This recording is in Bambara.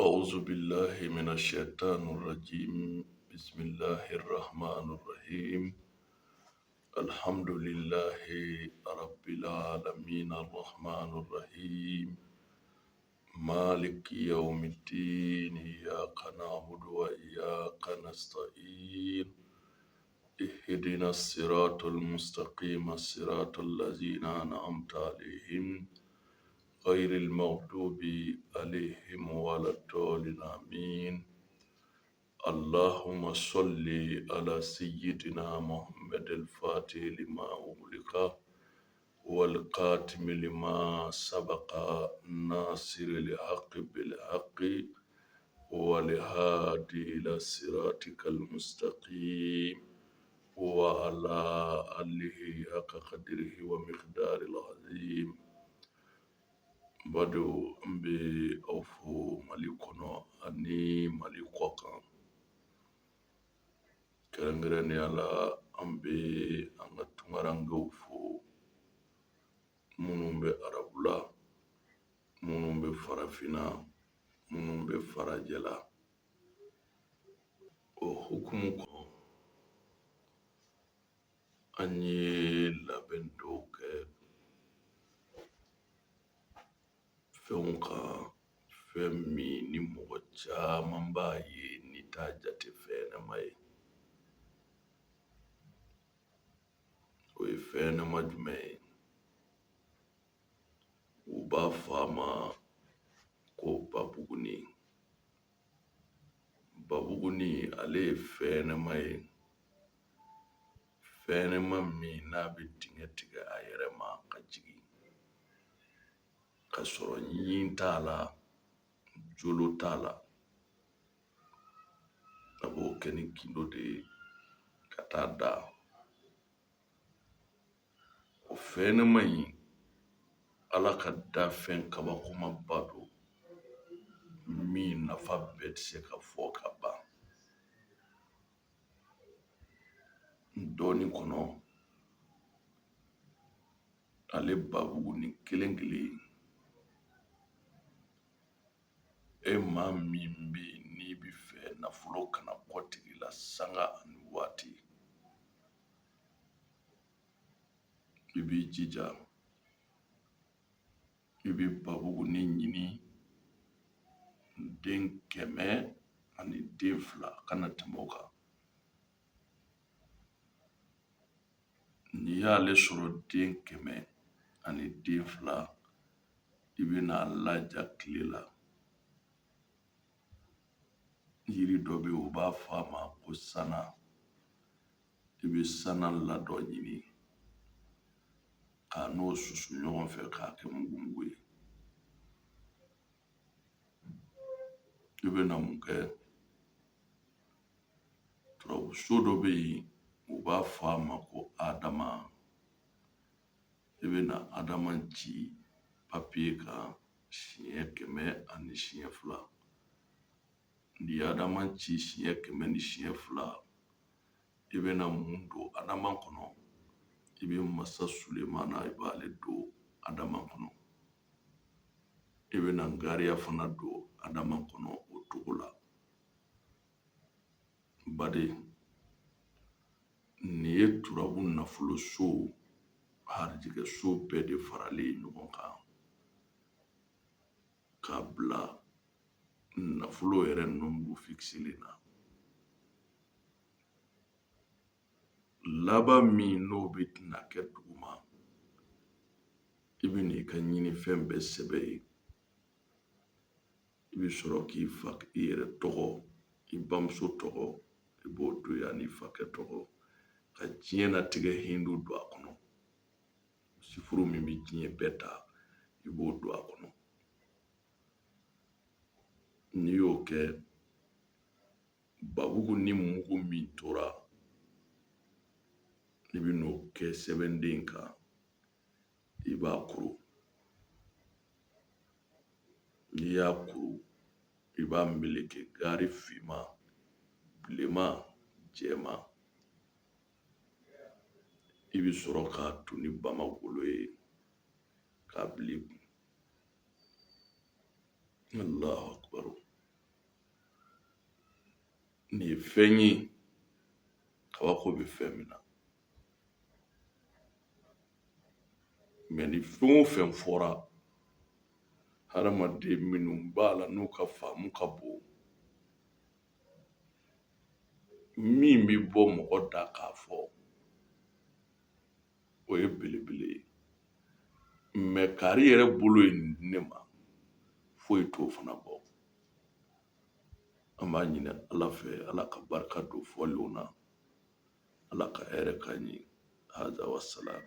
أعوذ بالله من الشيطان الرجيم بسم الله الرحمن الرحيم الحمد لله رب العالمين الرحمن الرحيم مالك يوم الدين إياك نعبد وإياك نستعين اهدنا الصراط المستقيم صراط الذين أنعمت عليهم غير المغضوب عليهم ولا الضالين آمين اللهم صل على سيدنا محمد الفاتح لما أغلق والقاتم لما سبق ناصر الحق بالحق والهادي إلى صراطك المستقيم وعلى آله حق قدره ومقدار العظيم Bado n bɛ aw fo Mali kɔnɔ ani Mali kɔ kan kɛrɛnkɛrɛnnenya la an bɛ an ka tunkarankew fo minnu bɛ arabula minnu bɛ farafinna minnu bɛ farajɛla o hukumu kɔnɔ an ye labɛn dɔw kɛ fɛnw kan fɛn min ni mɔgɔ caman b'a ye n'i t'a jate fɛn ɲɛnama ye o ye fɛn ɲɛnama jumɛn ye u b'a fɔ a ma ko babuguni babuguni ale ye fɛn ɲɛnama ye fɛn ɲɛnama min n'a bɛ dingɛ tigɛ a yɛrɛ ma ka jigin ka sɔrɔ ɲin t'a la jolo t'a la a b'o kɛ ni gindo de ye ka taa da o fɛn ɲɛnama in ala ka dafɛn kabakomaba don min nafa bɛɛ tɛ se ka fɔ ka ban dɔɔni kɔnɔ ale babuguni kelen kelen e maa min bɛ yen n'i bɛ fɛ nafolo kana kɔtigɛ i la sanga ani waati i b'i jija i bɛ babuguni ɲini den 100 ani den 2 kana tɛmɛ o kan n'i y'ale sɔrɔ den 100 ani den 2 i bɛ n'a laja tile la yiri dɔ bɛ yen u b'a fɔ a ma ko sana i bɛ sana ladɔ ɲini k'a n'o susu ɲɔgɔn fɛ k'a kɛ mugumugu ye i bɛ na mun kɛ turabuso dɔ bɛ yen u b'a fɔ a ma ko adama i bɛ na adama ci papiye kan siɲɛ 100 ani siɲɛ 2 n'i ye adama ci siɲɛ 100 ni siɲɛ 2 i bɛna mun don adama kɔnɔ i bɛ masa sulemana i b'ale don adama kɔnɔ i bɛna ngariya fana don adama kɔnɔ o cogo la baden nin ye turabu nafoloso harijigɛso bɛɛ de faralen ye ɲɔgɔn kan k'a bila nafolo yɛrɛ nombre fixelen na laban min n'o bɛ tɛna kɛ duguma i bɛ n'i ka ɲinifɛn bɛɛ sɛbɛn yen i bɛ sɔrɔ k'i fa i yɛrɛ tɔgɔ i bamuso tɔgɔ i b'o don yen ani fakɛ tɔgɔ ka diɲɛnatigɛ hindu don a kɔnɔ sifuru min bɛ diɲɛ bɛɛ ta i b'o don a kɔnɔ n'i y'o kɛ babugu ni mugu min tora i bɛ n'o kɛ sɛbɛnden kan i b'a kuru n'i y'a kuru i b'a meleke gari finman bilenman jɛman i bɛ sɔrɔ k'a tu ni bama golo ye k'a bila i kun Allahu akbar. Nin ye fɛn ye, kabako bɛ fɛn min na. Mɛ ni fɛn o fɛn fɔra, hadamaden minnu b'a la n'u ka faamu ka bon, min bɛ bɔ mɔgɔ da k'a fɔ, o ye belebele ye. Mɛ kari yɛrɛ bolo ye nin di ne ma, foyi t'o fana bɔ. An b'a ɲini Ala fɛ, Ala ka barika don fɔlenw na, Ala ka hɛrɛ k'an ye. Haza wasalam.